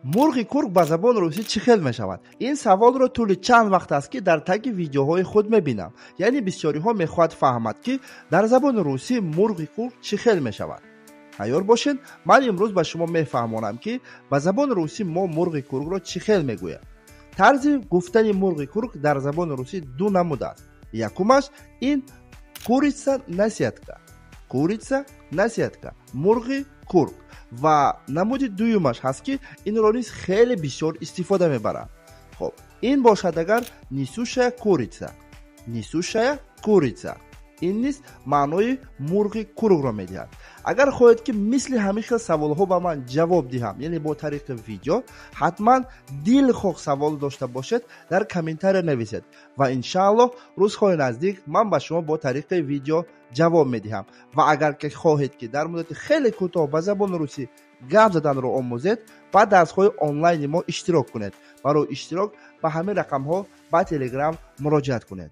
Мурғи курк ба забони русӣ чӣ хел мешавад? Ин саволро тӯли чанд вақт аст, ки дар таги видеоҳои худ мебинам. Яъне бисёриҳо мехоҳад фаҳмад, ки дар забони русӣ мурғи курк чӣ хел мешавад. Тайёр бошед, ман имрӯз ба шумо мефаҳмонам, ки ба забони русӣ мо мурғи куркро чӣ хел мегӯем. Тарзи гуфтани мурғи курк дар забони русӣ ду намуд аст. Якумаш ин курица наседка, курица наседка, мурғи курк, ва намуди дуюмаш ҳаст, ки инро низ хеле бисёр истифода мебаранд. Хоб, ин бошад агар несущая курица, несущая курица. Ин низ маънои мурғи куркро медиҳад. Агар хоҳед, ки мисли ҳамин хел саволҳо ба ман ҷавоб диҳам, яъне бо тариқи видео, ҳатман дилхоҳ савол дошта бошед, дар комментария нависед ва иншааллоҳ рӯзҳои наздик ман ба шумо бо тариқи видео ҷавоб медиҳам. Ва агар ки хоҳед, ки дар муддати хеле кӯтоҳ ба забони русӣ гап заданро омӯзед, ба дарсҳои онлайни мо иштирок кунед. Барои иштирок ба ҳамин рақамҳо ба Телеграм муроҷиат кунед.